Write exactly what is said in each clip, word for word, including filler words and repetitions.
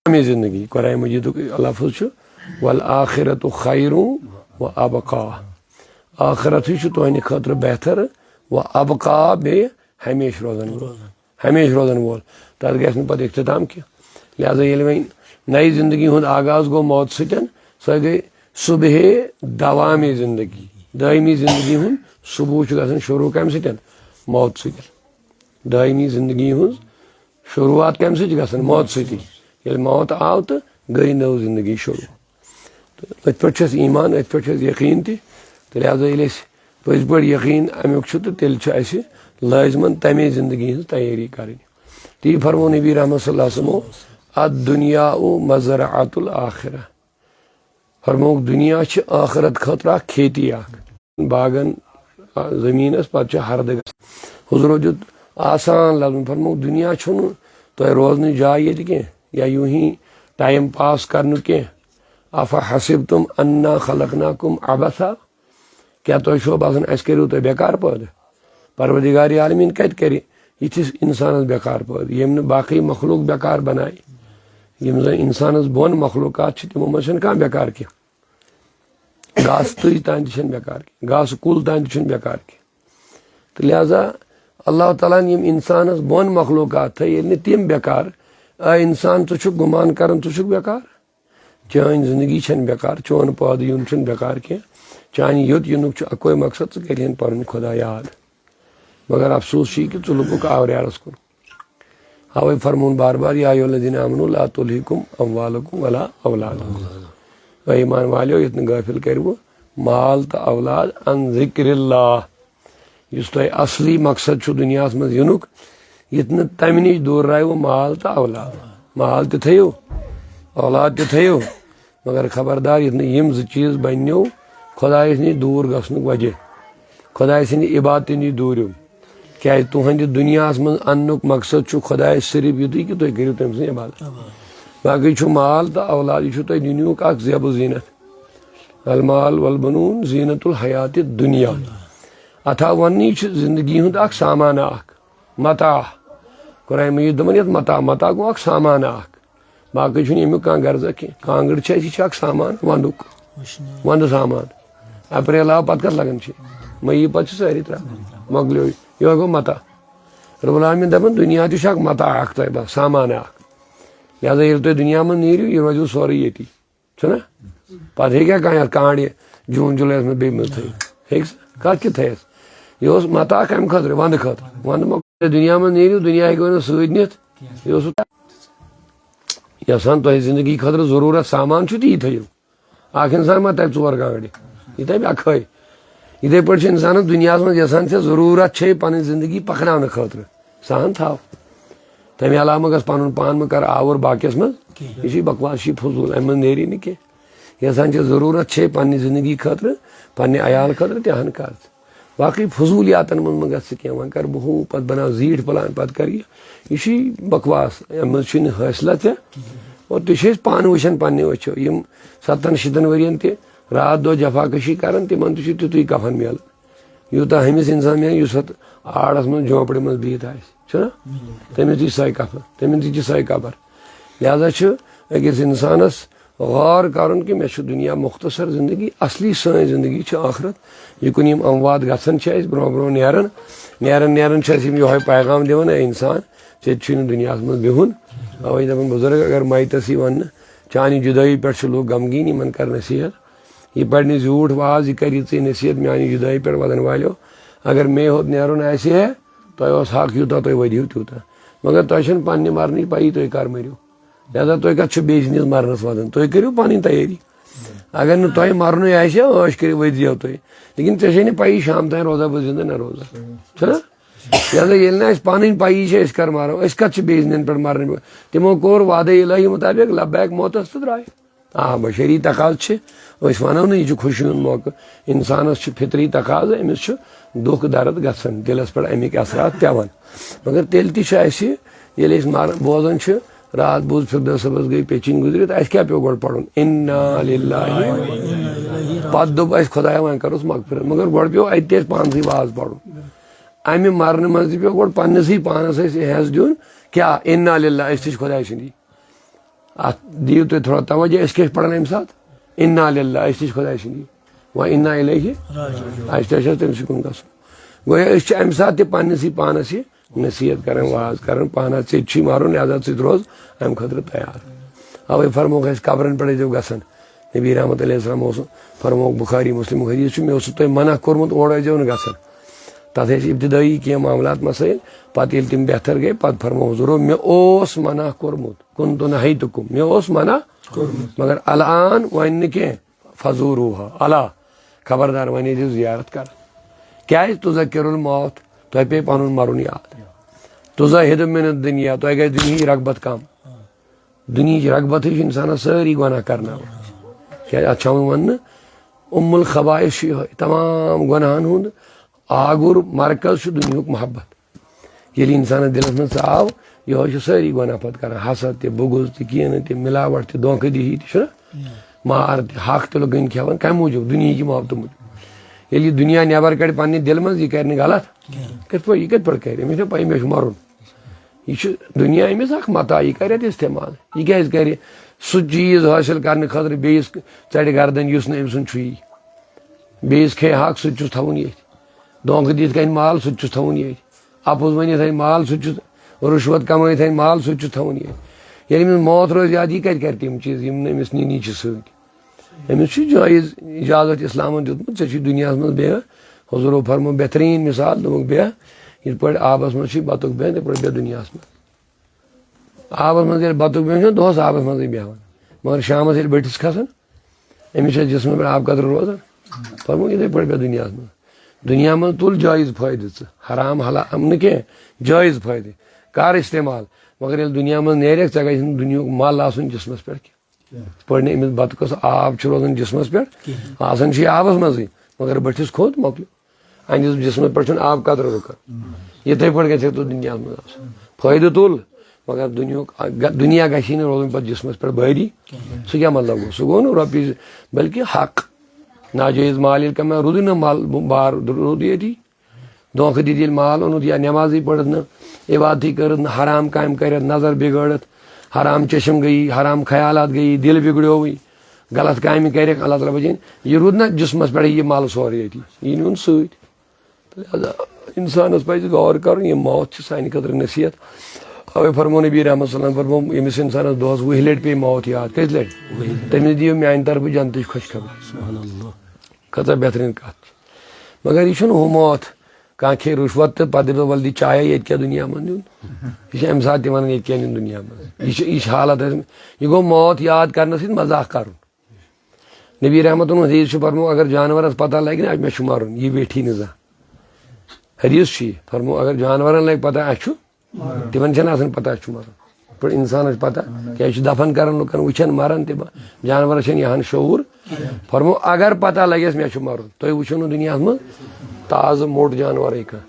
ہمیشہِ زندگی۔ قرآن مجیدُک لفظ چھُ، "والآخرۃ خیر و ابقیٰ"۔ آخرتٕے چھُ تُہنٛدِ خٲطرٕ بہتر، و ابقیٰ، بیٚیہِ ہمیشہِ روزن وول۔ ہمیشہِ روزن وول۔ تَتھ گژھِ نہٕ پتہٕ اختتام کینٛہہ۔ لہذا ییٚلہِ وۄنۍ نَیہِ زندگی ہُنٛد آغاز گوٚو موت سۭتۍ، سۄ گٔے صبحے دوامے زندگی۔ دائمی زندگی ہُنٛد ثبوت چھُ گژھان شروع کَمہِ سۭتۍ؟ موت سۭتۍ۔ دائمی زندگی ہٕنٛز شروعات کَمہِ سۭتۍ چھِ گژھان؟ موت سۭتی۔ ییٚلہِ موت آو تہٕ گٔے نٔو زندگی شروع۔ تہٕ أتھۍ پٮ۪ٹھ چھُ اَسہِ ایمان، أتھۍ پٮ۪ٹھ چھُ اَسہِ یقین تہِ۔ تہٕ لہذا ییٚلہِ اَسہِ پٔزۍ پٲٹھۍ یقین اَمیُک چھُ، تہٕ تیٚلہِ چھُ اَسہِ لٲزمَن تَمے زندگی ہٕنٛز تیٲری کَرٕنۍ۔ تی فرموو نبی رحمت صلی اللہ علیہ وسلمو، "الدنیا مزرعۃ الآخرہ"۔ فرمووُکھ، دُنیا چھِ ٲخرت خٲطرٕ اکھ کھیتی اکھ۔ باغن، آ، زٔمیٖنس پتہٕ چھُ ہردٕ گژھان۔ حضورو دیُت آسان لفظن، فرمووُکھ، دُنیا چھُنہٕ تۄہہِ روزنٕچ جاے ییٚتہِ کینٛہہ، یا یوٗں ہی ٹایم پاس کرنہٕ کینٛہہ۔ "افحسبتم انا خلقناکم عبثا"، کیٛاہ تۄہہِ چھُوا باسان اَسہِ کٔرِو تُہۍ بیکار پٲدٕ؟ پروردگار عالمیٖن کَتہِ کَرِ یِتھِس اِنسانَس بیکار پٲدٕ، ییٚمۍ نہٕ باقٕے مخلوق بیکار بَنایہِ؟ یِم زَن اِنسانَس بۄن مخلوقات چھِ، تِمو منٛز چھَنہٕ کانٛہہ بیکار کینٛہہ۔ گاسہٕ تُج تام تہِ چھَنہٕ بیکار کینٛہہ، گاسہٕ کُل تام تہِ چھُنہٕ بیکار کینٛہہ۔ تہٕ لہذا اللہ تعالیٰ ہَن یِم اِنسانَس بۄن مخلوقات تھٲے، ییٚلہِ نہٕ تِم بیکار، اے اِنسان، ژٕ چھُکھ گُمان کَران ژٕ چھُکھ بیکار؟ چٲنۍ زندگی چھَنہٕ بیکار، چون پٲدٕ یُن چھُنہٕ بیکار کینٛہہ۔ چانہِ یوٚت یِنُک چھُ اَکوے مقصد، ژٕ کٔرِہَن پَنُن خۄدا یاد۔ مگر افسوس چھُ یہِ کہِ ژٕ لوٚگُکھ آوریٛارَس کُن۔ اَوَے فرمووُن بار بار، "یا ایھا الذین آمنوا لا تلھکم اموالکم ولا اولادکم۔" اے ایمان والیو، یُتھ نہٕ غٲفِل کٔرِو مال تہٕ اولاد عن ذکر اللہ۔ یُس تۄہہِ اصلی مقصد چھُ دُنیاہَس منٛز یِنُک، یُتھ نہٕ تَمہِ نِش دوٗر رایِو مال تہٕ اولاد۔ مال تہِ تھٲیِو، اولاد تہِ تھٲیِو، مگر خبردار، یُتھ نہٕ یِم زٕ چیٖز بَننیو خۄدایَس نِش دوٗر گژھنُک وجہ، خۄدایہِ سٕنٛدِ عبادتہٕ نِش دوٗرِو۔ کیٛازِ تُہٕنٛدِ دُنیاہَس منٛز اَننُک مقصد چھُ خۄدایَس صرف یُتُے کہِ تُہۍ کٔرِو تٔمۍ سٕنٛز عبادت۔ باقٕے چھُ مال تہٕ اولاد، یہِ چھُ تۄہہِ دُنیاہُک اکھ زیب و زیٖنت۔ المال والبنون زینت الحیات الدنیا۔ اتھ آو وننہٕ، یہِ چھُ زندگی ہُنٛد اکھ سامان اکھ، متاع۔ قرآن مجید دوٚپُن یتھ متاع، متاع گوٚو اکھ سامان اکھ۔ باقٕے چھُنہٕ امیُک کانٛہہ غرضا کینٛہہ۔ کانٛگٕر چھِ اَسہِ، یہِ چھُ اکھ سامان ونٛدُک، ونٛدٕ سامان۔ اپریل آو، پتہٕ کتھ لگان چھِ؟ مئی پتہٕ چھِ سٲری ترٛاوان، مۄکلیو۔ یِہوٚے گوٚو متاع۔ رب العالمین دپان، دُنیا تہِ چھُ اکھ متاع اکھ تۄہہِ، بس سامان اکھ۔ لہذا ییٚلہِ تُہۍ دُنیا منٛز نیٖرِو، یہِ روزِوٕ سورُے ییٚتی۔ چھُنہ؟ پتہٕ ہیٚکیٛاہ کانٛہہ یتھ کانٛگرِ جوٗن جُلایس منٛز بیٚیہِ منٛز تھٲیِتھ؟ ہیٚکہِ سا؟ کتھ کیُتھ تھایس؟ یہِ اوس متاع کمہِ خٲطرٕ؟ ونٛدٕ خٲطرٕ۔ ونٛدٕ مۄکلہِ دُنیا منٛز نیٖرِو، دُنیا ہیٚکہِ نہٕ سۭتۍ نِتھ۔ یہِ اوس یژھان تۄہہِ زندگی خٲطرٕ ضروٗرت سامان چھُ، تی تھٲیِو۔ اکھ انسان ما ترِ ژور گاڑِ، یہِ ترِ اکھے۔ یِتھے پٲٹھۍ چھُ انسانس دُنیاہس منٛز یژھان ژےٚ ضروٗرت چھے پنٕنۍ زندگی پکناونہٕ خٲطرٕ، سۄ ہن تھاو۔ تمہِ علاوٕ ما گژھ پنُن پان ما کر آوُر باقیس منٛز؟ کینٛہہ۔ یہِ چھُ بکواس، یہِ چھُ فضوٗل، امہِ منٛز نیری نہٕ کینٛہہ۔ یژھان ژےٚ ضروٗرت چھے پننہِ زندگی خٲطرٕ، پننہِ عیال خٲطرٕ، تہِ ہن کر ژٕ۔ باقٕے فضوٗلیاتن منٛز ما گژھ ژٕ کینٛہہ، وۄنۍ کر بہٕ ہُہ، پتہٕ بناو زیٖٹھ پلان، پتہٕ کر یہِ۔ یہِ چھُے بکواس، امہِ منٛز چھُے نہٕ حٲصلہ ژےٚ۔ اور تہِ چھِ أسۍ پانہٕ وٕچھان پننہِ أچھو، یِم ستن شیٖتن ؤرین تہِ راتھ دۄہ جفاکشی کران، تِمن تہِ چھُ تیُتُے کفن میلان، یوٗتاہ ہُمِس انسان میلہِ، یُس اتھ آڑس منٛز، جھونپڑِ منٛز بِہِتھ آسہِ، چھُنہ؟ تٔمِس تہِ چھِ سۄے کفن، تٔمِس تہِ چھِ سۄے قبر۔ لہذا چھُ أکِس انسانس غور کرُن کہِ مےٚ چھُ دُنیا مختصر زندگی، اصلی سٲنۍ زندگی چھِ ٲخرت۔ یہِ کُن یِم اموات گژھان چھِ اَسہِ برونٛہہ برونٛہہ نیران، نیران نیران چھِ اَسہِ یِم یِہوٚے پیغام دِوان، "اے انسان، ژےٚ تہِ چھُے نہٕ دُنیاہس منٛز بِہُن۔" اوے دپان بُزرگ، اگر میتس یی وننہٕ، "چانہِ جُدٲیی پٮ۪ٹھ چھِ لوٗکھ غمگیٖن"، یِمن کر نصیحت۔ یہِ پرِ نہٕ زیوٗٹھ واز، یہِ کر یہِ ژٕے نصیحت میانہِ جُدٲیی پٮ۪ٹھ ودن والیو۔ اگر مے ہوت نیرُن آسہِ ہے، تۄہہِ اوس حق، یوٗتاہ تُہۍ ؤدِو تیوٗتاہ۔ مگر تۄہہِ چھَنہٕ پننہِ مرنٕچ پَیی، تُہۍ کر مٔرِو۔ لہذا تُہۍ کتھ چھِو بیٚیہِ سٕنٛدِس مرنس ودان؟ تُہۍ کٔرِو پنٕنۍ تیٲری۔ اگر نہٕ تۄہہِ مرنُے آسہِ ہے، عٲش کٔرِتھ ؤتھۍ زیو تُہۍ۔ لیکن ژےٚ چھے نہٕ پَیی شام تام روزا بہٕ زِندٕ نہ روزا۔ چھُنہ؟ لہذا ییٚلہِ نہٕ اَسہِ پَنٕنۍ پَیی چھِ، أسۍ کَر مَرو؟ أسۍ کَتھ چھِ بیٚیہِ سٕنٛدٮ۪ن پٮ۪ٹھ مَرنہٕ؟ تِمو کوٚر وعدے الہی مُطابِق لبیک موتَس تہٕ درٛاے۔ آ، بشری تقاضہٕ چھِ، أسۍ وَنو نہٕ یہِ چھُ خوشی ہُنٛد موقعہٕ۔ اِنسانَس چھُ فطری تقاضہٕ، أمِس چھُ دُکھ درد گژھان، دِلَس پٮ۪ٹھ اَمِکۍ اثرات پٮ۪وان۔ مگر تیٚلہِ تہِ چھُ اَسہِ، ییٚلہِ أسۍ مَر-، بوزان چھِ، راتھ بوٗز فردوس صٲبس گٔے پیچِنۍ گُزرِتھ، اَسہِ کیٛاہ پیوٚو گۄڈٕ پَرُن؟ اِنا لِلّٰہِ۔ پَتہٕ دوٚپ اَسہِ خۄدایا، وۄنۍ کَروس مغفرت۔ مگر گۄڈٕ پیوٚو اَتہِ تہِ اَسہِ پانسٕے واز پَرُن۔ اَمہِ مَرنہٕ منٛز تہِ پیوٚو گۄڈٕ پننِسٕے پانَس اَسہِ احساس دیُن، کیٛاہ؟ اِنا لِلّٰہِ، أسۍ تہِ چھِ خۄداے سٕنٛدی۔ اتھ دِیِو تُہۍ تھوڑا توجہ، أسۍ کیٛاہ چھِ پران امہِ ساتہٕ؟ انا للہ، أسۍ تہِ چھِ خۄداے سٕنٛدی۔ و انا الیہ، اسہِ تہِ چھِ تٔمۍ سٕے کُن گژھُن۔ گویا أسۍ چھِ امہِ ساتہٕ تہِ پننِسٕے پانس یہِ نصیحت کران، واز کران، پانس ژےٚ تہِ چھُے مرُن، لہذا ژٕ تہِ روز امہِ خٲطرٕ تیار۔ اوے فرمووُکھ اَسہِ قبرن پٮ۪ٹھ ٲسۍزیو گژھان۔ نبی رحمت علیہ السلام اوس فرمووُکھ بخاری مسلم حدیث چھُ، مےٚ اوسُو تۄہہِ منع کوٚرمُت اور ٲسۍزیو نہٕ گژھان۔ تتھ ٲسۍ ابتدٲیی کینٛہہ معاملات مسٲیل، پتہٕ ییٚلہِ تِم بہتر گٔے، پتہٕ فرموو حضورو، مےٚ اوس منع کوٚرمُت، کنت نہیتکم، مےٚ اوس منع کوٚرمُت۔ مگر الان وۄنۍ نہٕ کینٛہہ، فزوروہا، الا، خبردار، وۄنۍ ٲسۍزیو زیارت کران۔ کیازِ؟ تذکر الموت، تۄہہِ پیٚیہِ پنُن مرُن یاد۔ تزہد من الدنیا، تۄہہِ گژھِ دُنیہٕچ رغبت کم۔ دُنیہٕچ رغبتٕے چھِ اِنسانَس سٲری گۄناہ کرناوان۔ کیٛازِ اَتھ چھُ آمُت وَننہٕ، اُم الخبائث چھُ یِہوٚے، تمام گۄناہَن ہُنٛد آگُر مرکز چھُ دُنیہُک محبت۔ ییٚلہِ اِنسانَس دِلَس منٛز ژاو، یِہوٚے چھُ سٲری گۄناہ پَتہٕ کران، حسد تہِ، بغض تہِ، کینہٕ تہِ، مِلاوَٹھ تہِ، دھوکہٕ دِہی تہِ، چھُنہ؟ مار تہِ، حق تہِ لُکَن کھٮ۪وان، کَمہِ موٗجوٗب؟ دُنیہٕکہِ محبتہٕ موٗجوٗب۔ ییٚلہِ یہِ دُنیا نٮ۪بر کَڑِ پننہِ دِلہٕ منٛز، یہِ کَرِ نہٕ غلط۔ کِتھ پٲٹھۍ، یہِ کِتھ پٲٹھۍ کَرِ؟ أمِس چھےٚ پَے، مےٚ چھُ مَرُن۔ یہِ چھُ دُنیا أمِس اکھ متاع، یہِ کرِ اَتھ استعمال۔ یہِ کیازِ کرِ سُہ چیٖز حٲصِل کرنہٕ خٲطرٕ بیٚیِس ژَرِ گردن یُس نہٕ أمۍ سُنٛد چھُیی؟ بیٚیِس کھیٚیہِ حق، سُہ تہِ چھُس تھاوُن ییٚتھۍ۔ دھونٛکہٕ دِتھ اَنہِ مال، سُہ تہِ چھُس تھاوُن ییٚتھۍ۔ اَپُز ؤنِتھ اَنہِ مال، سُہ تہِ چھُس، رُشوت کمٲوِتھ اَنہِ مال، سُہ تہِ چھُس تھاوُن ییٚتھۍ۔ ییٚلہِ أمِس موت روزِ یاد، یہِ کَتہِ کَرِ تِم چیٖز یِم نہٕ أمِس نِنی چھِ سۭتۍ؟ أمِس چھُ جٲیِز اجازت اِسلامن دیُتمُت، ژےٚ چھُے دُنیاہَس منٛز بیٚہہ۔ حضوٗرو فرمو بہتریٖن مثال، دوٚپُکھ، بیٚہہ یِتھ پٲٹھۍ آبَس منٛز چھُے بَتُک بیٚہن، تِتھ پٲٹھۍ بیٚہہ دُنیاہَس منٛز۔ آبَس منٛز ییٚلہِ بَتُک بیٚہوان چھُ، دۄہَس آبَس منٛزٕے بیٚہوان، مگر شامَس ییٚلہِ بٔٹھِس کھسان، أمِس چھا جِسمَس پٮ۪ٹھ آب قطرٕ روزان؟ فرمو، یِتھَے پٲٹھۍ بیٚہہ دُنیاہَس منٛز۔ دُنیا منٛز تُل جٲیِز فٲیدٕ ژٕ، حرام حلال نہٕ کینٛہہ، جٲیِز فٲیدٕ کر استعمال، مگر ییٚلہِ دُنیا منٛز نیرَکھ، ژےٚ گژھِ نہٕ دُنیاہُک مَل آسُن جِسمَس پٮ۪ٹھ کینٛہہ۔ یِتھ پٲٹھۍ نہٕ أمِس بَتہٕ کُس آب چھُ روزان جِسمَس پٮ۪ٹھ، کِہیٖنۍ۔ آسان چھُ یہِ آبَس منٛزٕے، مگر بٔٹھِس کھوٚت، مۄکلیو۔ أہٕنٛدِس جِسمَس پٮ۪ٹھ چھُنہٕ آب قطرٕ رُکان۔ یِتھَے پٲٹھۍ گژھِ تو دُنیاہَس منٛز آسُن۔ فٲیدٕ تُل، مگر دُنیاہُک، دُنیا گژھی نہٕ روزُن پَتہٕ جِسمَس پٮ۪ٹھ بھٲری۔ سُہ کیٛاہ مطلب گوٚو؟ سُہ گوٚو نہٕ رۄپیہِ، بلکہِ حق۔ ناجٲیِز مال ییٚلہِ کماو، روٗدُے نہٕ مال بار، روٗدُے ییٚتی۔ دھوکہٕ دِتھ ییٚلہِ مال اوٚنُتھ یا نٮ۪مازٕے پٔرٕتھ نہٕ، عبادتٕے کٔرٕتھ نہٕ، حرام کامہِ کٔرِتھ، نظر بِگٲڑِتھ، حرام چشم گٔیی، حرام خیالات گٔیی، دِل بِگڑیووٕے، غلط کامہِ کَرٮ۪کھ، اللہ تعالیٰ بچٲیِن۔ یہِ روٗد نہ جسمس پٮ۪ٹھٕے یہِ مل سورُے أتی، یہِ نیوٗن سۭتۍ۔ تہٕ لہذا اِنسانس پزِ غور کرُن، یہِ موت چھِ سانہِ خٲطرٕ نصیحت۔ اوے فرموو نبی رحمت صلی اللہ علیہ وسلم، فرموو، ییٚمِس اِنسانس دۄہس وُہہِ لٹہِ پیٚیہِ موت یاد، کٔژِ لٹہِ؟ تٔمِس دِیِو میانہِ طرفہٕ جنتٕچ خۄشخبری۔ سبحان اللہ۔ کۭژاہ بہتریٖن کتھ چھِ۔ مگر یہِ چھُنہٕ ہُہ موت، کانٛہہ کھیٚیہِ رُشوت تہٕ پتہٕ دَپہِ، "وَلہٕ دِ چایا، ییٚتہِ کیٛاہ دُنیا منٛز دیُن؟" یہِ چھُ اَمہِ ساتہٕ تہِ وَنان، "ییٚتہِ کیٛاہ دیُن دُنیا منٛز؟" یہِ چھِ، یہِ چھِ حالت اَسہِ، یہِ گوٚو موت یاد کرنہٕ سۭتۍ مذاق کرُن۔ نبی رحمتن ہُنٛد حدیث چھُ فرموو، اگر جانورس پتہ لگہِ نا، مےٚ چھُ مرُن، یہِ ویٹھی نہٕ زانٛہہ۔ حدیث چھُ یہِ، فرموو، اگر جانورن لگہِ پتہ، اَسہِ چھُ تِمن چھنہٕ آسان پتہ اَسہِ چھُ مرُن۔ یِتھ پٲٹھۍ انسانس چھِ پتہ، کیازِ چھِ دفن کران لُکن، وٕچھان مران تہِ، جانورس چھنہٕ یہِ ہن شعوٗر۔ فرمو، اگر پتہ لگٮ۪س مےٚ چھُ مرُن، تُہۍ وٕچھِو نہٕ دُنیاہس منٛز تازٕ موٚٹ جانورٕے کانٛہہ۔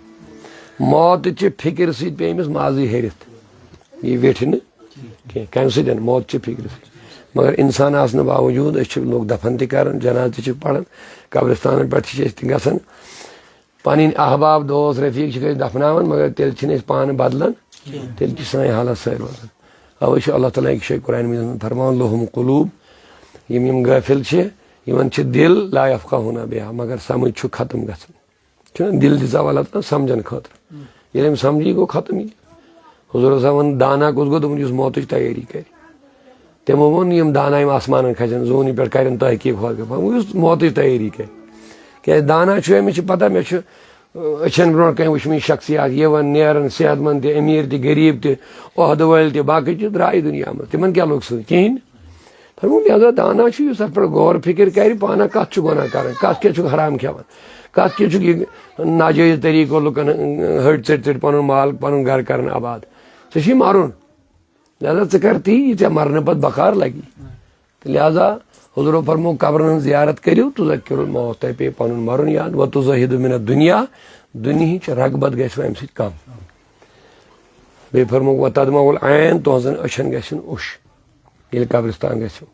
موتہٕ چہِ فکرِ سۭتۍ پیٚیہِ أمِس مازٕے ہیٚرِتھ، یہِ ویٹھِ نہٕ کینٛہہ۔ کمہِ سۭتۍ؟ موتہٕ چہِ فکرِ سۭتۍ۔ مگر انسان آسنہٕ باوجوٗد أسۍ چھِ لُکھ دفن تہِ کران، جنازٕ تہِ چھِ پران، قبرستانن پٮ۪ٹھ تہِ چھِ أسۍ تہِ گژھان۔ پنٕنۍ احباب، دوست، رفیق چھِکھ أسۍ دفناوان، مگر تیٚلہِ چھِنہٕ أسۍ پانہٕ بدلان، کینٛہہ۔ تیٚلہِ چھِ سٲنۍ حالت سٲرۍ روزان۔ اوے چھُ اللہ تعالیٰ أکِس جایہِ قرآن مجیدس منٛز فرماوان، "لہم قلوب"، یِم یِم غٲفِل چھِ، یِمن چھِ دِل، "لا یفقہون بہا"، مگر سمجھ چھُ ختم گژھان۔ چھُنہ دِل دِژاو اللہ تعالیٰ سمجھن خٲطرٕ۔ ییٚلہِ أمۍ سمجھی، گوٚو ختم یہِ۔ حضور صٲبن دانا کُس گوٚو؟ دوٚپُن، یُس موتٕچ تیٲری کرِ۔ تِمو ووٚن، یِم دانا یِم آسمانن کھسن، زوٗنہِ پٮ۪ٹھ کرن تحقیق، ہۄتھ گژھِ۔ وۄنۍ یُس موتٕچ تیٲری کرِ۔ کیازِ دانا چھُ، أمِس چھِ پتہ، مےٚ چھُ، أچھن برونٛٹھ کنہِ وٕچھمٕتۍ شخصیات یِوان نیران، صحت مند تہِ، امیر تہِ، غریب تہِ، عہدٕ وٲلۍ تہِ، باقٕے چیٖز درٛاے دُنیا منٛز۔ تِمن کیٛاہ لوٚگ سۭتۍ؟ کِہیٖنۍ۔ فرموو، لہذا دانا چھُ، یُس اتھ پٮ۪ٹھ غور فکر کرِ، پانہ کتھ چھُ گۄناہ کران، کتھ کیٛاہ چھُ حرام کھٮ۪وان، کتھ کیٛاہ چھُ یہِ ناجٲیز طریٖقو لُکن ہٕنٛدۍ ہٕنٛدۍ ہٕڑ ژٔٹۍ ژٔٹۍ پنُن مال، پنُن گرٕ کران آباد۔ ژےٚ چھُے مرُن۔ لہذا ژٕ کر تی، یہِ ژےٚ مرنہٕ پتہٕ بکار لگی۔ تہٕ لہذا حضورو فرموو، قبرن ہٕنٛز زیارت کٔرِو، تُذکر الموت، تۄہہِ پیٚیہِ پنُن مرُن یاد، وتزہد من الدنیا، دُنیہٕچ رغبت گژھِ وۄنۍ امہِ سۭتۍ کم۔ بیٚیہِ فرموو، وتدمع العین، تُہنٛزن أچھن گژھن اوٚش، ییٚلہِ قبرستان گژھِو۔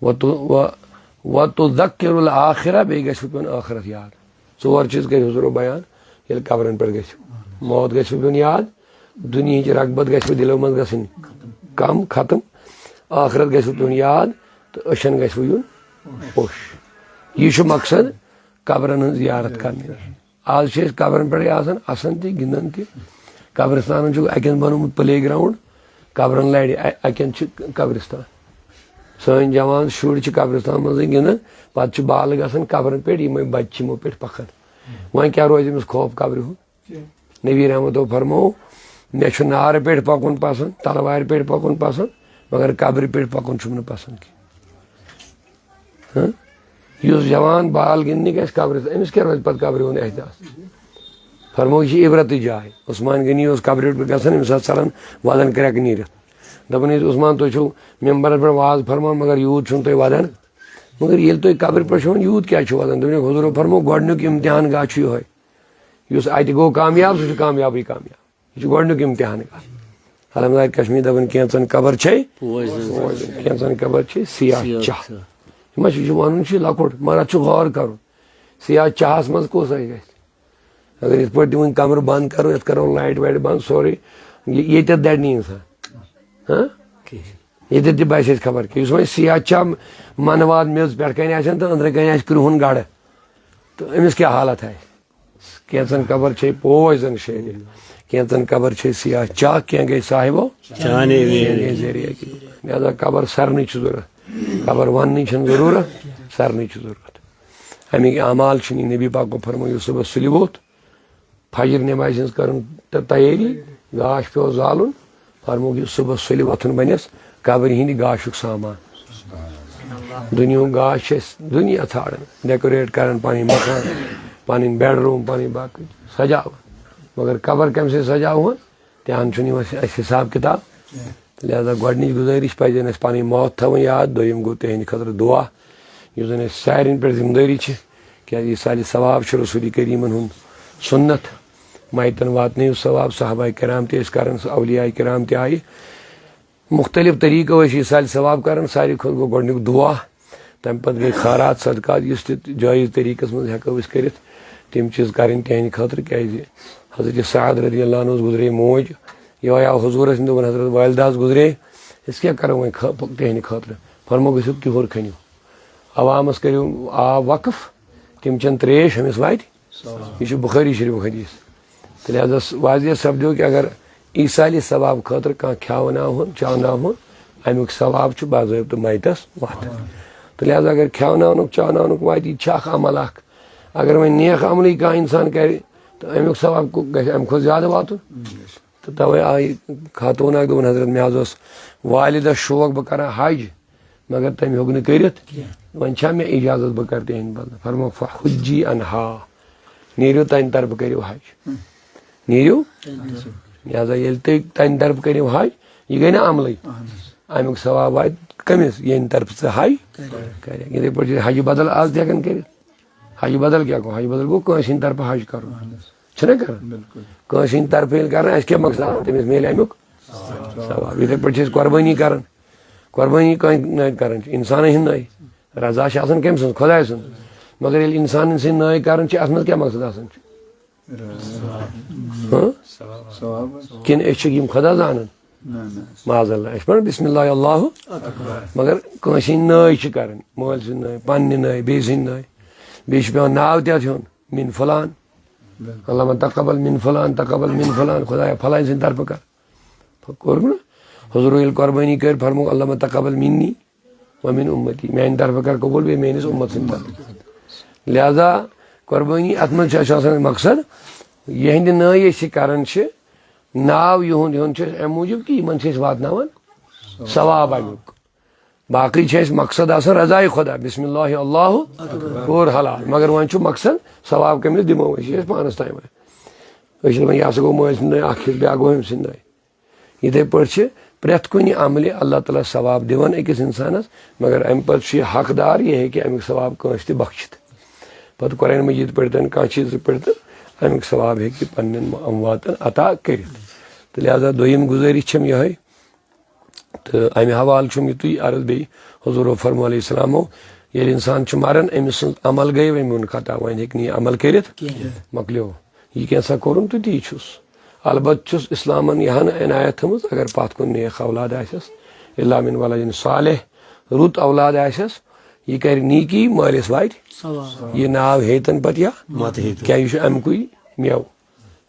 وتُ-، و-، وتذکر الآخرہ، بیٚیہِ گژھِ پیوٚن ٲخرت یاد۔ ژور چیٖز کٔرۍ حضورو بیان، ییٚلہِ قبرن پٮ۪ٹھ گژھِ۔ موت گژھِ پیوٚن یاد، دُنیہٕچ رغبت گژھِ دِلو منٛز گژھٕنۍ کم، ختم۔ ٲخرت گژھِ تُہُنٛد یاد تہٕ أچھن گژھِ یُن ہوش۔ یہِ چھُ مقصد قبرن ہٕنٛز زیارت کرنہٕ نِش۔ آز چھِ أسۍ قبرن پٮ۪ٹھٕے آسان، اَسان تہِ، گِنٛدان تہِ۔ قبرستانن چھُ اَکہِ اَندٕ بنومُت پلے گراؤنڈ، قبرن لرِ، اَ-، اَکہِ اَندٕ چھِ قبرستان۔ سٲنۍ جوان شُرۍ چھِ قبرستان منٛزٕے گِنٛدان، پتہٕ چھِ بالہٕ گژھان قبرن پٮ۪ٹھ، یِمے بچہِ چھِ یِمو پٮ۪ٹھ پکان۔ وۄنۍ کیٛاہ روزِ أمِس خوف قبرِ ہُنٛد؟ نبی رحمتو فرموو، مےٚ چھُ نارٕ پٮ۪ٹھ پکُن پسند، تلوارِ پٮ۪ٹھ پکُن پسند، مگر قبرِ پٮ۪ٹھ پکُن چھُم نہٕ پسند کینٛہہ۔ ہاں؟ یُس جوان بال گِنٛدنہِ گژھِ قبرِ، أمِس کیٛاہ روزِ پتہٕ قبرِ ہُنٛد احساس؟ فرموو، یہِ چھِ عبرتٕچ جاے۔ عثمان غنی اوس قبرِ پٮ۪ٹھ گژھان، أمِس آسہٕ ژلان ودن کرٛٮ۪کہٕ نیٖرِتھ۔ دپان ٲسۍ، عثمان، تُہۍ چھِو ممبرس پٮ۪ٹھ واز فرمان، مگر یوٗت چھُو نہٕ تُہۍ ودان۔ مگر ییٚلہِ تُہۍ قبرِ پٮ۪ٹھ چھِو وۄنۍ، یوٗت کیٛازِ چھِو ودان؟ دوٚپُن، حضوٗرو فرموو، گۄڈٕنیُک امتحان گاہ چھُ یِہوٚے۔ یُس اتہِ گوٚو کامیاب، سُہ چھُ کامیابٕے کامیاب۔ یہِ چھُ گۄڈٕنیُک امتحان۔ علامہ ظاہر کشمیٖری دپان، کینٛژن قبر چھے پوش زن۔ پوش زن، کینٛژن قبر چھے سیاہ سیاہ چاہ۔ چاہ۔ یہِ ما چھُ، یہِ چھُ ونُن چھُ لۄکُٹ، مگر اتھ چھُ غور کرُن۔ سیاہ چاہس منٛز کُس اَسہِ گژھِ؟ اگر یِتھ پٲٹھۍ تِم وۄنۍ کمرٕ بند کرو، یتھ کرو لایٹ وایٹ بند، سورُے، یہِ، ییٚتٮ۪تھ دَرِ نہٕ انسان۔ ہاں؟ کِہیٖنۍ۔ ییٚتٮ۪تھ تہِ باسہِ اَسہِ خبر کیٛاہ۔ یُس وۄنۍ سیاہ چاہ منہٕ واد میٚژ پٮ۪ٹھ کنہِ آسن تہٕ أنٛدرٕ کنہِ آسہِ کرٛہُن گڑھ، تہٕ أمِس کیٛاہ حالت آسہِ؟ کینٛژن قبر چھے پوش زن شیرِتھ، کینٛژن قبر چھے سیاہ چاہ، کینٛہہ گٔے صاحبو چانے کینٛہہ گٔے ذٔریعہٕ کہِ۔ لہذا قبر سرنٕچ چھِ ضروٗرت، قبر وننٕچ چھَنہٕ ضروٗرت، سرنٕچ چھِ ضروٗرت۔ اَمِکۍ اعمال چھِنہٕ یہِ۔ نبی پاکو فرموو، یُس صُبحس سُلہِ ووٚتھ، فجر نمازِ ہٕنٛز کٔرٕن تہٕ تیٲری، گاش پیوٚو زالُن، فرمووُکھ، یُس صُبحس سُلہِ وۄتھُن بنٮ۪س قبرِ ہٕنٛدِ گاشُک سامان۔ دُنیاہُک گاش چھِ أسۍ دُنیا ژھانڈان، ڈیکوریٹ کران پنٕنۍ مکان، پنٕنۍ بیڈ روٗم، پنٕنۍ باقٕے سجاوان، مگر قبر کمہِ سۭتۍ سجاوہون؟ تہِ ہن چھُنہٕ یِوان اَسہِ حساب کتاب۔ لہذا گۄڈٕنِچ گُزٲرِش پزِ اَسہِ پنٕنۍ موت تھاوٕنۍ یاد، دوٚیِم گوٚو تِہنٛدِ خٲطرٕ دعا، یُس زن اَسہِ سارِنٕے پٮ۪ٹھ ذمہٕ دٲری چھِ، کیازِ یہِ سالِ ثواب چھُ رسول کریٖمن ہُنٛد سُنت، میتن واتنٲیِو ثواب، صحابہ کرام تہِ ٲسۍ کران، اولیاء کرام تہِ آیہِ مختلف طریقو ٲسۍ یہِ سالِ ثواب کران، ساروی کھۄتہٕ گوٚو گۄڈٕنیُک دعا، تَمہِ پتہٕ گٔے خٲرات صدقات، یُس تہِ جٲیز طریٖقس منٛز ہٮ۪کو أسۍ کٔرِتھ، تِم چیٖز کَرٕنۍ تِہنٛدِ خٲطرٕ، کیٛازِ حضرت سعد رضی اللہ عنہ ہس گُزرے موج، یِہوٚے آو حضوٗرس نِش، دوٚپُن، حضرت والدہ ہس گُزرے، أسۍ کیٛاہ کَرو وۄنۍ خٲ-، تِہنٛدِ خٲطرٕ؟ فرموو، گٔژھِو کِہُر کھٔنِو، عوامس کٔرِو آب وقف، تِم چٮ۪ن ترٛیش، ہُمِس واتہِ۔ یہِ چھُ بُخٲری شریٖفُک حدیث۔ تہٕ لہذا واضح سپدیو کہِ اگر ایٖصالِ ثواب خٲطرٕ کانٛہہ کھیاوناوہون، چاوناوہون، اَمیُک ثواب چھُ باضٲبطہٕ میتس واتان۔ تہٕ لہذا اگر کھیاوناونُک، چاوناونُک واتہِ، یہِ تہِ چھُ اکھ عمل اکھ۔ اگر وۄنۍ نیک عملٕے کانٛہہ انسان کرِ، تہٕ اَمیُک ثواب کو-، گژھِ اَمہِ کھۄتہٕ زیادٕ واتُن۔ تہٕ توے آیہِ خاتوٗن اکھ، دوٚپُن، حضرت، مےٚ حظ اوس والدس شوق بہٕ کرٕ ہا حج، مگر تٔمۍ ہیوٚک نہٕ کٔرِتھ۔ کینٛہہ۔ وۄنۍ چھا مےٚ اجازت بہٕ کرٕ تِہنٛدِ بدلہٕ؟ فرموو، فحجی عنہا، نیٖرِو تَنہِ طرفہٕ کٔرِو حج۔ ہُم۔ نیٖرِو۔ تَنہِ طرفہٕ۔ لہذا ییٚلہِ تُہۍ تَنہِ طرفہٕ کٔرِو حج، یہِ گٔے نہ عملٕے۔ اہن حظ۔ اَمیُک ثواب واتہِ کٔمِس؟ ییٚمہِ طرفہٕ ژٕ حج کرِ۔ کرکھ۔ یِتھَے پٲٹھۍ چھِ حجہِ بدل آز تہِ ہٮ۪کان کٔرِتھ۔ حجہِ بدل کیٛاہ گوٚو؟ حجہِ بدل گوٚو کٲنٛسہِ ہٕنٛدِ طرفہٕ حج کرُن۔ اہن حظ۔ چھُنہ کران؟ بِلکُل۔ کٲنٛسہِ ہٕنٛدِ طرفہٕ ییٚلہِ کران، اَسہِ کیٛاہ مقصد؟ تٔمِس میلہِ اَمیُک ثواب۔ یِتھَے پٲٹھۍ چھِ أسۍ قۄربٲنی کران۔ قۄربٲنی کٕہٕنٛدِ نٲوۍ کران چھِ؟ اِنسانَن ہٕنٛدۍ نٲوۍ۔ رضا چھِ آسان کٔمۍ سٕنٛز؟ خۄداے سٕنٛز۔ مگر ییٚلہِ اِنسانَن سٕنٛدۍ نٲوۍ کران چھِ، اَتھ منٛز کیٛاہ مقصد آسان چھُ؟ ہاں؟ ثواب۔ کِنہٕ أسۍ چھِ یِم خۄدا زانان؟ نہ، نہ۔ معاذ اللہ۔ أسۍ پَران بسم اللہ اللہ اکبر۔ مگر کٲنٛسہِ ہٕنٛدۍ نٲوۍ چھِ کران، مٲلۍ سٕنٛدۍ نٲوۍ، پننہِ نٲوۍ، بیٚیہِ سٕنٛدۍ نٲوۍ۔ بیٚیہِ چھُ پٮ۪وان ناو تہِ اَتھ ہیوٚن، من فلان۔ بِلکُل۔ اللہم تقبل من فلان، تقبل من فلان، خۄدایا فلٲنۍ سٕنٛدِ طرفہٕ کر۔ کوٚرُکھ نہ؟ حضور ییٚلہِ قۄربٲنی کٔر، فرمووُکھ، اللہم تقبل منی ومن امتی، میانہِ طرفہٕ کر قبول، بیٚیہِ میٲنِس امت سٕنٛدِ طرفہٕ۔ لہذا قۄربٲنی، اتھ منٛز چھُ اَسہِ آسان مقصد، یِہنٛدِ نٲوۍ أسۍ یہِ کران چھِ، ناو یِہُنٛد ہیوٚن چھُ اَسہِ اَمہِ موٗجوٗب کہِ یِمن چھِ أسۍ واتناوان ثواب اَمیُک۔ باقٕے چھِ اَسہِ مقصد آسان رضایہِ خۄدا، بسم اللہ اللہ، کوٚر حلال، مگر وۄنۍ چھُ مقصد ثواب کٔمِس دِمو أسۍ، یہِ چھُ اَسہِ پانس تام۔ أسۍ چھِ دَپان، یہِ ہسا گوٚو مٲلۍ سٕنٛدِ نٲوۍ اکھ حصہٕ، بیٛاکھ گوٚو أمۍ سٕنٛدِ نٲوۍ۔ یِتھَے پٲٹھۍ چھِ پرٛٮ۪تھ کُنہِ عملہِ اللہ تعالیٰ ثواب دِوان أکِس اِنسانَس، مگر اَمہِ پَتہٕ چھُ یہِ حقدار، یہِ ہیٚکہِ اَمیُک ثواب کٲنٛسہِ تہِ بخشِتھ۔ پَتہٕ قرآن مجیٖد پٔرۍتَن، کانٛہہ چیٖز پٔرۍتَن، اَمیُک ثواب ہیٚکہِ پنٛنٮ۪ن امواتَن عطا کٔرِتھ۔ تہٕ لہذا دوٚیِم گُزٲرِش چھَم یِہوٚے، تہٕ اَمہِ حوالہٕ چھُم یِتُے عرض بیٚیہِ، حضوٗرو فرموو علیہ السلامو، ییٚلہِ اِنسان چھُ مَران، أمۍ سٕنٛز عمل گٔے وۄنۍ میون خطا، وۄنۍ ہیٚکہِ نہٕ یہِ عمل کٔرِتھ، کینٛہہ۔ مۄکلیو۔ یہِ کینٛژھا کوٚرُن تہٕ تی چھُس۔ البتہ چھُس اِسلامن یہِ ہن عنایت تھٲومٕژ، اگر پتھ کُن نیک اولاد آسٮ۪س، الا من ولد صالح، رُت اولاد آسٮ۪س، یہِ کرِ نیٖکی، مٲلِس واتہِ۔ ثواب۔ یہِ ناو ہیٚتن پتہٕ یا؟ مت ہیٚتن۔ کیٛاہ، یہِ چھُ اَمہِ کُے مٮ۪وٕ۔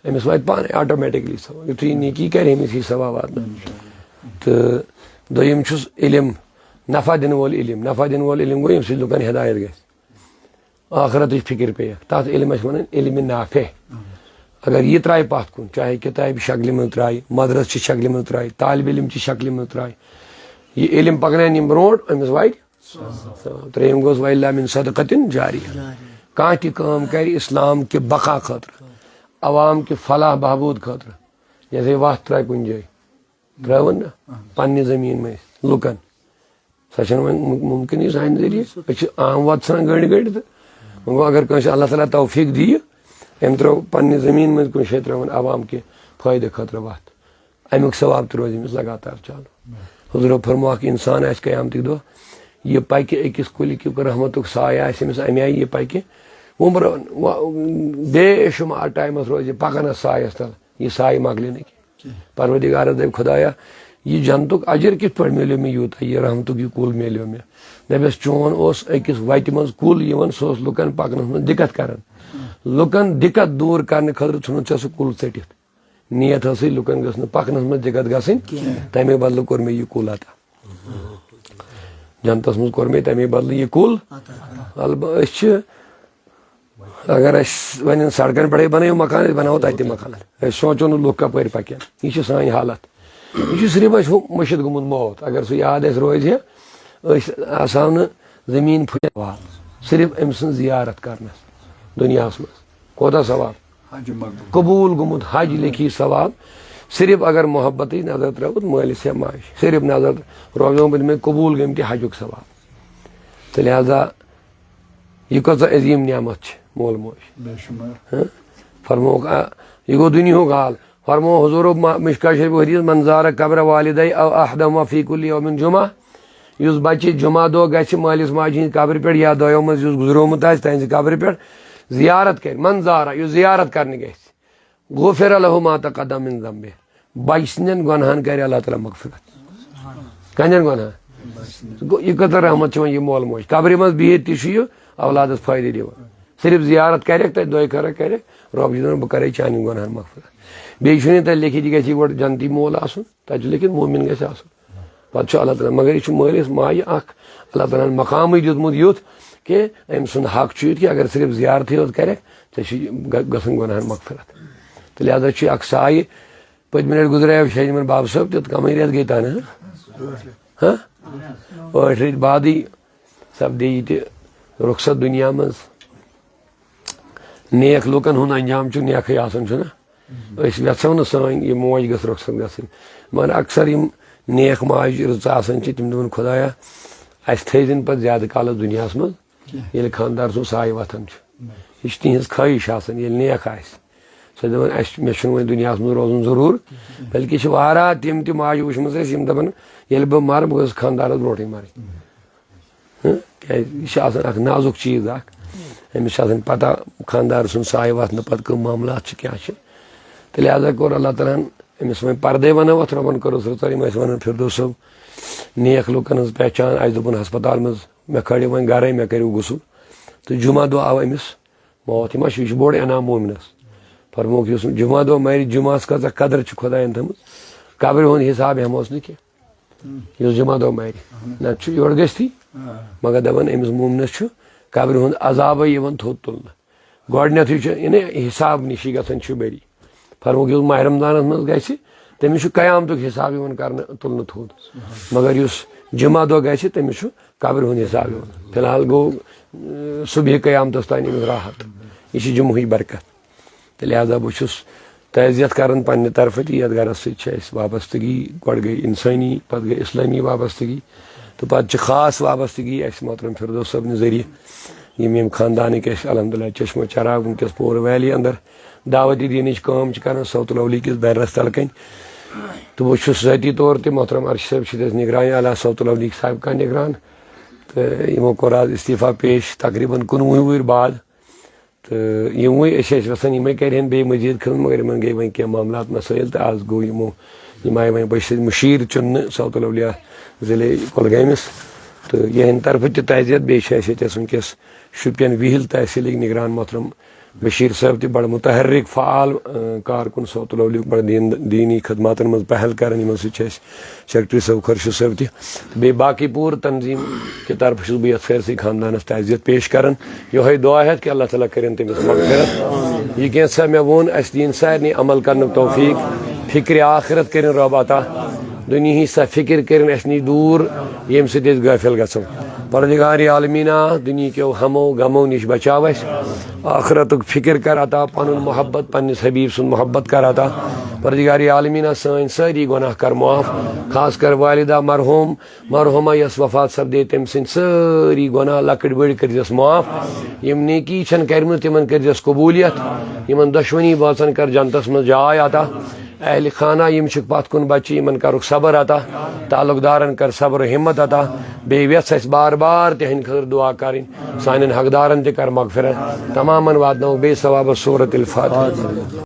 أمِس واتہِ پانَے آٹومیٹکلی ثواب۔ یُتھُے یہِ نیٖکی کرِ، أمِس یی ثواب واتنہٕ۔ تہٕ دوٚیِم چھُس علم، نفع دِنہٕ وول علم۔ نفع دِنہٕ وول علم گوٚو، ییٚمہِ سۭتۍ لُکن ہدایت گژھِ۔ ٲخرتٕچ فِکر پیٚیَکھ، تَتھ علمَس چھِ وَنان علمِ نافع۔ اگر یہِ ترٛایہِ پَتھ کُن، چاہے کِتابہِ شکلہِ منٛز ترٛایہِ، مدرسہٕ چہِ شکلہِ منٛز ترٛایہِ، طالب علم چہِ شکلہِ منٛز ترٛایہِ، یہِ علم پَکناوِ نہٕ یِم برونٛٹھ، أمِس واتہِ ثواب۔ ترٛیٚیِم گوٚو وَإِلَّا مِن صَدَقَةٍ جَارِیَةٍ۔ کانٛہہ تہِ کٲم کَرِ اِسلام کہِ بقا خٲطرٕ، عوام کہِ فلاح بہبود خٲطرٕ، جیسے وَتھ ترٛایہِ کُنہِ جایہِ، ترٛٲوٕن نہ پننہِ زٔمیٖن منٛز لُکن۔ سۄ چھَنہٕ وۄنۍ مُ-، مُمکِن یہِ سانہِ ذٔریعہٕ۔ أسۍ چھِ عام وَتہٕ ژھٕنان گٔنٛڈۍ گٔنٛڈۍ تہٕ وۄنۍ گوٚو، اگر کٲنٛسہِ اللہ تعالیٰ توفیٖق دِیہِ، أمۍ ترٛٲو پننہِ زٔمیٖن منٛز کُنہِ جایہِ، ترٛٲوٕن عوام کہِ فٲیدٕ خٲطرٕ وَتھ، اَمیُک ثواب تہِ روزِ أمِس لگاتار چالوٗ۔ حضوٗرو فرموو، اکھ اِنسان آسہِ قیامتٕکۍ دۄہ، یہِ پَکہِ أکِس کُلہِ کیُک رحمتُک سایہِ آسہِ أمِس اَمہِ آیہِ، یہِ پَکہِ وُمرٕ و-، بے شُمار ٹایمَس روزِ یہِ پَکنَس سایَس تَل۔ یہِ سایہِ مۄکلہِ نہٕ کینٛہہ۔ پروردگارس دپہِ، خدایا، یہِ جنتُک اجر کِتھ پٲٹھۍ میلیو مےٚ یوٗتاہ، یہِ رحمتُک یہِ کُل میلیو مےٚ؟ دپٮ۪س، چون اوس أکِس وتہِ منٛز کُل یِوان، سُہ اوس لُکن پکنس منٛز دِقت کران۔ لُکن دِقت دوٗر کرنہٕ خٲطرٕ ژھُنُتھ ژےٚ سُہ کُل ژٔٹِتھ۔ نیت ٲسٕے لُکن گٔژھ نہٕ پکنس منٛز دِقت گژھٕنۍ، تمے بدلہٕ کوٚر مےٚ یہِ کُل عطا۔ جنتس منٛز کوٚر مےٚ تمے بدلہٕ یہِ کُل۔ البتہ أسۍ چھِ اگر أسۍ وۄنۍ سڑکن پٮ۪ٹھے بنٲیِو مکان، أسۍ بناوو تتہِ تہِ مکان۔ أسۍ سونٛچو نہٕ لُکھ کپٲرۍ پکن۔ یہِ چھِ سٲنۍ حالت۔ یہِ چھُ صرف اَسہِ ہُہ مٔشِتھ گوٚمُت موت۔ اگر سُہ یاد اَسہِ روزِ ہے، أسۍ آسہو نہٕ زٔمیٖن پھٕٹِتھ وال۔ صرف أمۍ سٕنٛز زیارت کرنس دُنیاہس منٛز کوتاہ ثواب؟ حج مقبول۔ قبول گوٚمُت حج لیکھی ثواب۔ صرف اگر محبتٕچ نظر ترٲوٕتھ مٲلِس یا ماجہِ، صرف نظر روزنو بہٕ تِمن قبول گٔمتہِ حجُک ثواب۔ تہٕ لہذا یہِ کۭژاہ عظیٖم نعمت چھِ مول موج۔ بے شُمار۔ ہاں؟ فرمووُکھ، آ، یہِ گوٚو دُنیاہُک حال۔ فرموو حضوٗرو ما-، مشکا شریف حدیث، "من زار قبر والدی او احدہما فی کل یوم جمعہ"، یُس بچہِ جمعہ دۄہ گژھِ مٲلِس ماجہِ ہِنٛدِ قبرِ پٮ۪ٹھ یا دۄیو منٛز یُس گُزرومُت آسہِ تہنٛزِ قبرِ پٮ۪ٹھ، زیارت کرِ، من زار، یُس زیارت کرنہِ گژھِ، غفر لہ ما تقدم من ذنبہ، بچہِ سٕنٛدٮ۪ن گۄنہن کرِ اللہ تعالیٰ مغفرت۔ کہنٛدٮ۪ن گۄنہن؟ گوٚو، یہِ کۭژاہ رحمت چھِ وۄنۍ یہِ مول موج۔ قبرِ منٛز بِہِتھ تہِ چھُ یہِ اولادس فٲیدٕ دِوان۔ صرف زیارت کرٮ۪کھ تہٕ دۄیہِ خٲرا کرٮ۪کھ، رۄب چھُ دَپان، "بہٕ کرے چانٮ۪ن گۄنہن مغفرت۔" بیٚیہِ چھُنہٕ تَتہِ لیکھِتھ، یہِ گژھِ یور جنتی مول آسُن، تَتہِ چھُ لیکھِتھ، مومِن گژھِ آسُن۔ پتہٕ چھُ اللہ تعالیٰ، مگر یہِ چھُ مٲلِس ماجہِ اکھ اللہ تعالیٰ ہن مقامٕے دیُتمُت یُتھ کہِ أمۍ سُنٛد حق چھُ یُتھ کہِ اگر صرف زیارتٕے یوت کرٮ۪کھ، ژےٚ چھُ گژھان گۄنہن مغفرت۔ تہٕ لہذا چھُ یہِ اکھ سایہِ۔ پٔتمہِ لٹہِ گُزریو شاہی جمن بابہٕ صٲب تہِ، کمٕے رٮ۪تھ گٔے تنہٕ، ہاں؟ ٲٹھ رٮ۪تھ بعدٕے سپدے یہِ تہِ رخصت دُنیا منٛز۔ نیک لوٗکن ہُنٛد انجام چھُ نیکھٕے آسان، چھُنہ؟ أسۍ یژھو نہٕ سٲنۍ یہِ موج گٔژھ رخصت گژھٕنۍ، مگر اکثر یِم نیک ماجہِ رٕژٕ آسان چھِ، تِم دپان، "خدایا، اسہِ تھٲیزِ نہٕ پتہٕ زیادٕ کالس دُنیاہس منٛز، ییٚلہِ خانٛدار سُنٛد سایہِ وۄتھان چھُ۔" یہِ چھِ تِہنٛز خٲہِش آسان، ییٚلہِ نیک آسہِ۔ سۄ دَپان، "اَسہِ چھُ، مےٚ چھُنہٕ وۄنۍ دُنیاہَس منٛز روزُن ضروٗر۔" بلکہِ چھِ واریاہ تِم تہِ ماجہِ وٕچھمٕژ اَسہِ، یِم دَپان، "ییٚلہِ بہٕ مَرٕ، بہٕ گٔژھٕس خانٛدارَس برونٛٹھٕے مَرٕنۍ۔" ہہ؟ کیٛازِ یہِ چھِ آسان اَکھ نازُک چیٖز اَکھ۔ أمِس چھِ آسان پَتہ خانٛدار سُنٛد سایہِ وَتھنہٕ پَتہٕ کٕم معاملات چھِ، کیٛاہ چھِ۔ تہٕ لہذا کوٚر اللہ تعالیٰ ہَن أمِس وۄنۍ پَردَے بَنٲوِتھ، رۄبَن کٔرٕس رٕژَر، یِم ٲسۍ وَنان فِردوس صٲب، نیک لُکَن ہٕنٛز پہچان، اَسہِ دوٚپُن ہسپتال منٛز، مےٚ کھٲلِو وۄنۍ گَرَے، مےٚ کٔرِو غسل۔ تہٕ جمعہ دۄہ آو أمِس موت۔ یہِ ما چھُ، یہِ چھُ بوٚڑ انعام مومنس۔ فرمووُکھ، یُس جمعہ دۄہ مرِ، جمعہس کۭژاہ قدر چھِ خۄداین تھٲمٕژ، قبرِ ہُنٛد حساب ہٮ۪مہوس نہٕ کینٛہہ۔ یُس جمعہ دۄہ مرِ، نتہٕ چھُ یورٕ گٔژھتھٕے۔ مگر دپان، أمِس مومنس چھُ قبرِ ہُنٛد عذابے یِوان تھوٚد تُلنہٕ۔ گۄڈٕنیتھٕے چھُ، یعنی حساب نِشی گژھان چھُ بری۔ فرمووُکھ، یُس ماہِ رمضانس منٛز گژھِ، تٔمِس چھُ قیامتُک حساب یِوان کرنہٕ، تُلنہٕ تھوٚد۔ مگر یُس جمعہ دۄہ گژھِ، تٔمِس چھُ قبرِ ہُنٛد حساب یِوان۔ فی الحال گوٚو، اۭں، صبحِ قیامتس تام أمِس راحت۔ یہِ چھِ جمعہٕچ برکت۔ تہٕ لہذا بہٕ چھُس تعزیت کران پننہِ طرفہٕ تہِ، یتھ گرس سۭتۍ چھِ اَسہِ وابستگی، گۄڈٕ گٔے انسٲنی، پتہٕ گٔے اسلٲمی وابستگی، تہٕ پتہٕ چھِ خاص وابستگی اَسہِ محترم فردوس صٲبنہِ ذٔریعہٕ، یِم ییٚمہِ خاندانٕکۍ اَسہِ الحمدللہ چشمہ چراغ وٕنکیٚس پوٗرٕ ویلی اندر دعوت دینٕچ کٲم چھِ کران صوت الاولی کِس بینرس تل کنۍ۔ تہٕ بہٕ چھُس ذٲتی طور تہِ، محترم ارشد صٲب چھِ تَتہِ نگران اعلیٰ، صوت الاولی صاحب کا نگران۔ تہٕ یِمو کوٚر آز استعفیٰ پیش تقریباً کُنوُہ وُہٕرۍ بعد۔ تہٕ یِموٕے، أسۍ ٲسۍ یژھان یِمے کرِہن بیٚیہِ مزید خدمت، مگر یِمن گٔے وۄنۍ کینٛہہ معاملات مسٲیل، تہٕ آز گوٚو یِمو، یِم آیہِ وۄنۍ بہٕ چھُس مُشیر چُننہٕ صوت الاولیاء ضلعے کۄلگٲمِس، تہٕ یِہنٛدِ طرفہٕ تہِ تعزیت۔ بیٚیہِ چھِ اَسہِ ییٚتٮ۪س وٕنکیٚس شُپین وِہِل تحصیٖلٕکۍ نگران محترم بشیر صٲب تہِ بڑٕ متحرک، فعال، آ، کارکُن صوت الولیُک بڑٕ دین-، دینی خدماتن منٛز پہل کران، یِمن سۭتۍ چھِ اَسہِ سیکرٹری صٲب خۄرشید صٲب تہِ۔ بیٚیہِ باقٕے پوٗرٕ تنظیٖم کہِ طرفہٕ چھُس بہٕ یَتھ فٲرسی خاندانَس تعزیت پیش کران۔ یِہوٚے دُعا ہٮ۪تھ کہِ اللہ تعالیٰ کٔرِنۍ تٔمِس مغفرت۔ یہِ کینٛژھا مےٚ ووٚن، اَسہِ دِیِن سارنٕے عمل کرنُک توفیٖق۔ فِکرِ آخرت کٔرِنۍ رۄب عطا۔ دُنیہٕچ سۄ فِکر کٔرِنۍ اَسہِ نِش دوٗر، ییٚمہِ سۭتۍ أسۍ غٲفِل گژھو۔ پروردگار عالمیٖنا، دُنیہکیو ہمو غمو نِش بچاو اَسہِ۔ آخرتُک فِکر کر عطا، پنُن محبت، پننِس حبیب سُنٛد محبت کر عطا۔ پروردگار عالمیٖنا، سٲنۍ سٲری گۄناہ کر معاف، خاص کر والدہ مرحوم، مرحومہ یۄس وفات سپدے، تٔمۍ سٕنٛدۍ سٲری گۄناہ لۄکٕٹۍ بٔڑۍ کٔرۍزٮ۪س معاف۔ یِم نیکی چھَن کَرِمٕژ، تِمَن کٔرۍزٮ۪س قبوٗلیت۔ یِمَن دۄشوٕنی بٲژَن کر جنتَس منٛز جاے عطا۔ اہلِ خانہ یِم چھِکھ پَتھ کُن بَچہِ، یِمَن کَرُکھ صبر عطا۔ تعلق دارَن کر صبر و ہمت عطا۔ بیٚیہِ وٮ۪ژھ اَسہِ بار بار تِہِنٛدِ خٲطرٕ دُعا کَرٕنۍ۔ سانٮ۪ن حقدارَن تہِ کر مغفرت۔ تمامَن واتناوَکھ بیٚیہِ ثوابَس سورۃ الفاتحہ۔